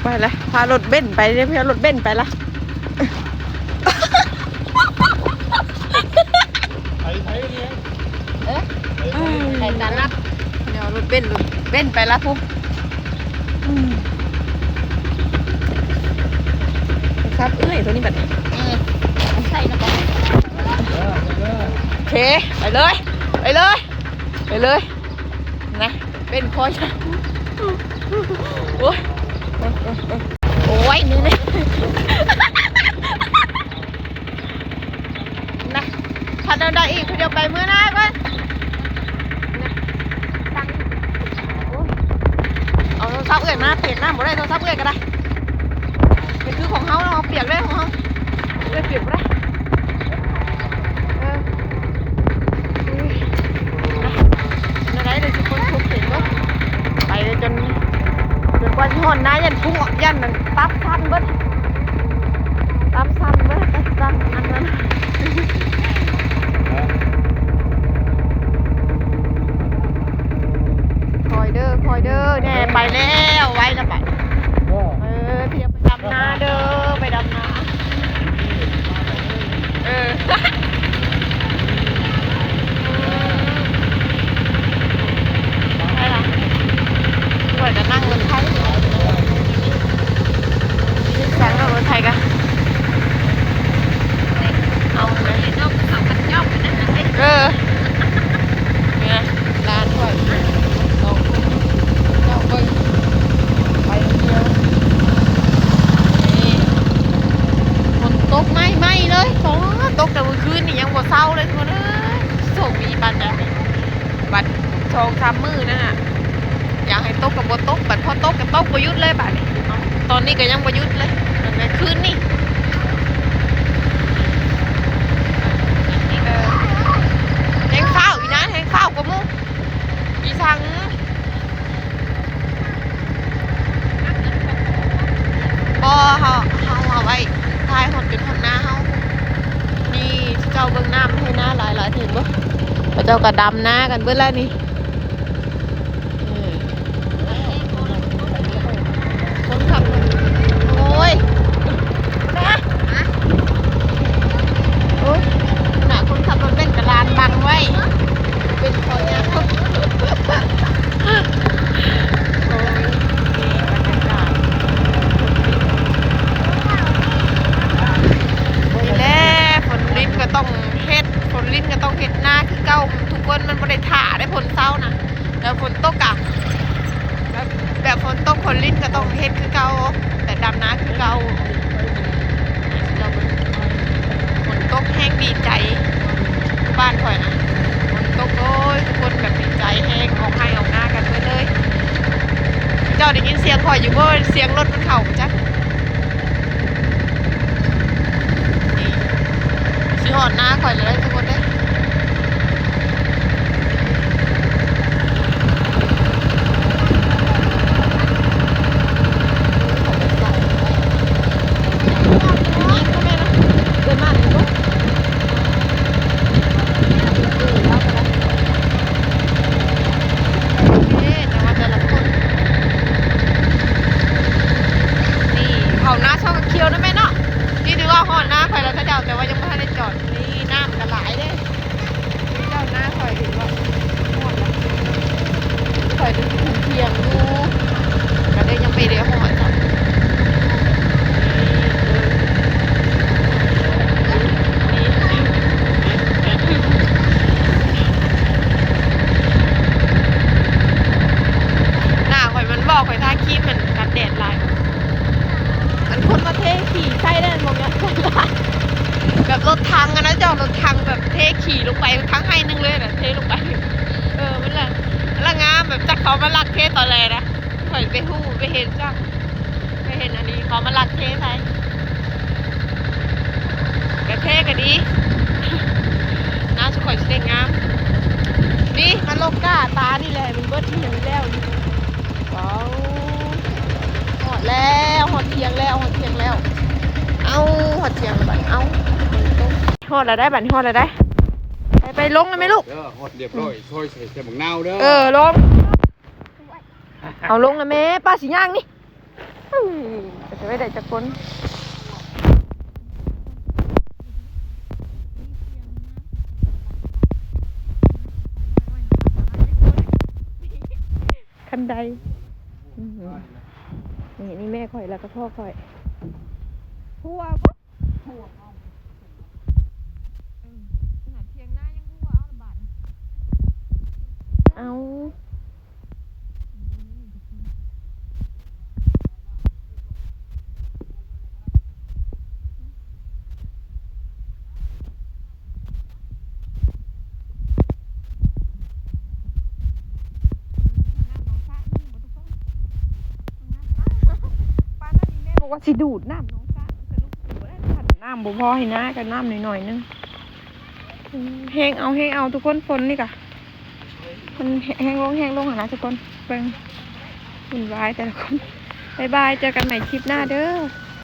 ໄປລະ ພາລົດເບັນໄປເດ້ ພາລົດເບັນໄປລະ ໄປ ໄປເລີຍ ເອີ ໄປ ໄປຕາມນັດ ດຽວລົດເບັນ ລົດເບັນໄປລະພຸ້ນ ອືມ ໂທລະສັບເອື້ອຍໂຕນີ້ບັດນີ້ ເອີ ໃສ່ນຳກັນ ໂອເຄ ໄປເລີຍ ໄປເລີຍ ໄປເລີຍ ນະ ເປັນຄໍຍ ໂອ້ຍ ໂອ້ຍ ນີ້ ນີ້ ນະ ຄັນເອົາໄດ້ອີກ ຜູ້ດຽວໄປເມືອນາກ່ອນ ນະ ຕັ້ງ ໂອ້ຍ ເອົາໂທລະສັບເອື້ອຍມາ ປຽກນ້ຳບໍ່ໄດ້ ໂທລະສັບເອື້ອຍກໍໄດ້ ນີ້ຄືຂອງເຮົາເນາະ ປຽກເດ້ຂອງເຮົາ ເອື້ອຍປຽກບໍ່ໄດ້ ເອີ ອຸ້ຍ ນະ ເປັນຈັ່ງໃດເດີທຸກຄົນ ທຸກເຫັນບໍ່ ໄປຈົນ ຈົນກວ່າຊິຮອດນາ ຢ້ານພຸ້ງ ຢ້ານນັ້ນ ຕັບສັ່ນເບິດ ຕັບສັ່ນເບິດ ຕັບສັ່ນອັນນັ້ນ ຄ່ອຍເດີ ຄ່ອຍເດີ ແນ່ ໄປແລ້ວ ໄວລະບັດ ເອີ ໄປດຳນາເດີ ໄປດຳນາ ເອີ ໄປລະ ຂ້ອຍກໍນັ່ງລົດໄຖ ສັ່ງລົດໄຖກະ ເອົາເລີຍ ເອີ ນີ້ນະ ຫຼານຂ້ອຍ ສອງຄົນ ເຈົ້າເບິ່ງ ໄປຄົນດຽວ ນີ້ ຝົນຕົກໃໝ່ໆເລີຍ ໂອ້ ຕົກແຕ່ມື້ຄືນນີ້ຍັງບໍ່ເຊົາເລີຍ ທຸກຄົນເອີຍ ໂຊກດີປານຫຍັງນີ້ ບັດສອງສາມມື້ນັ້ນນະ ຢາກໃຫ້ຕົກກໍບໍ່ຕົກ ບັດພໍຕົກກໍຕົກບໍ່ຢຸດເລີຍບາດນີ້ ຕອນນີ້ກໍຍັງບໍ່ຢຸດເລີຍ ຕັ້ງແຕ່ຄືນນີ້ ເອີ ແຮງຟ້າວອີກນະ ແຮງຟ້າວກວ່າໝູ່ ອີສັງ ບໍ່ ເຮົາ ເຮົາເອົາໄວ້ ຖ່າຍຮອດຈົນຮອດນາເຮົາ ນີ້ ເຈົ້າເບິ່ງນ້ຳໃຫ້ນາຫຼາຍໆ ເຫັນບໍ່ ເຂົາເຈົ້າກໍດຳນາກັນເບິດແລ້ວນີ້ ນີ້ ຄົນຂັບລົດ ໂອ້ຍ ນະ ໂອ້ຍ ນະ ຄົນຂັບລົດເບັນກໍລານບັງໄວ້ ເປັນເພາະຫຍັງ ໂອ້ຍ ນີ້ບັນຍາກາດ ນີ້ແຫຼະ ຝົນລິນກໍຕ້ອງເຮັດ ຝົນລິນກໍຕ້ອງເຮັດນາຄືເກົ່າ ທຸກຄົນ ມັນບໍ່ໄດ້ຖ້າໄດ້ຝົນເຊົານະ ແລ້ວຝົນຕົກກະ ແບບ ແບບຝົນຕົກຝົນລິນກໍຕ້ອງເຮັດຄືເກົ່າ ແບບດຳນາຄືເກົ່າ ເຈົ້າເບິ່ງ ຝົນຕົກແຮງດີໃຈ ຢູ່ບ້ານຂ້ອຍນະ ຝົນຕົກ ໂອ້ຍ ທຸກຄົນແບບດີໃຈແຮງ ອອກໄຮ່ອອກນາກັນເບິດເລີຍ ເຈົ້າໄດ້ຍິນສຽງຂ້ອຍຢູ່ບໍ່? ສຽງລົດມັນເຂົ້າບໍ່ຈັກ. ນີ້ ຊິຮອດນາຂ້ອຍແລ້ວເດີທຸກຄົນເດີ ຍິງກໍແມ່ນນະ ເດີນມານີ້ບໍ່? ເອີ ແຕ່ວ່າແຕ່ລະຄົນ ນີ້ ເຂົ້ານາຊອກຂຽວນະແມ່ເນາະ ນີ້ຖືວ່າຮອດນາຂ້ອຍແລ້ວເຂົາເຈົ້າ ແຕ່ວ່າຍັງບໍ່ທັນໄດ້ຈອດ ນີ້ນ້ຳກໍຫຼາຍເດ້ ເຈົ້ານາຂ້ອຍຖືວ່າຮອດແລ້ວ ຂ້ອຍຈະຂຶ້ນທຽງຢູ່ ກໍເລີຍຍັງບໍ່ໄດ້ຮອດຈ້ະ ນີ້ ໜ້າຂ້ອຍມັນບໍ່ ຂ້ອຍທາຄຣີມມັນກັນແດດຫຼາຍ ອັນຄົນມາເທຂີ້ໃສ່ນັ້ນບໍ່ແມ່ນ ແບບລົດຖັງຫັ້ນນະ ເຈົ້າ ລົດຖັງແບບເທຂີ້ລົງໄປທັງໄຮ່ໜຶ່ງເລີຍນະ ເທລົງໄປ ເອີ ມັນລະ ລະງາມ ແບບຈັກເຂົາມາລັກເທຕອນໃດນະ ຂ້ອຍໄປຮູ້ໄປເຫັນຈັກ ໄປເຫັນອັນນີ້ເຂົາມາລັກເທໃສ່ ກະເທກະດີ ໜ້າສຸຂ້ອຍຊິໄດ້ງາມ ນີ້ມາລົກກ້າຕານີ້ແຫຼະ ມັນເບິດທີ່ມັນແລ້ວນີ້ ວ້າວ ຮອດແລ້ວ ຮອດທຽງແລ້ວ ຮອດທຽງແລ້ວ ເອົ້າ ຮອດທຽງແລ້ວບາດ ເອົ້າ ຮອດແລ້ວໄດ໋ ບາດນີ້ຮອດແລ້ວໄດ໋ ໄປ ໄປລົງແລ້ວແມ່ລູກ ເດີ ຮອດຮຽບຮ້ອຍ ຊອຍໃສ່ ໃສ່ບັກນາວເດີ ເອີ ລົງ ເອົາລົງນະແມ່ ປ້າຊິຍ່າງນີ້ ເອີຍ ຈະໄປໄດ້ຈັກຄົນ? ຄັນໄດ ອືມ ນີ້ ນີ້ແມ່ຂ້ອຍ ແລ້ວກໍພໍ່ຂ້ອຍ ຫົວບໍ່? ເອີ ຂະໜາດຖຽງນາຍັງຫົວເອົາລະບາດນີ້ ເອົາ ປານນັ້ນນີ້ແມ່ບອກວ່າຊິດູດນ້ຳໜອງສະ ສະຫຼຸບບໍ່ໄດ້ ນ້ຳບໍ່ພໍໃຫ້ນາ ກໍນ້ຳໜ້ອຍໆໜຶ່ງ. ອືມ ແຮງເອົາ ແຮງເອົາທຸກຄົນ ຝົນນີ້ກະ ມັນແຮງລົງ ແຮງລົງຫັ້ນນະທຸກຄົນ ເບິ່ງ ວຸ້ນວາຍແຕ່ລະຄົນ. ບາຍບາຍ ເຈີກັນໃໝ່ຄລິບໜ້າເດີ.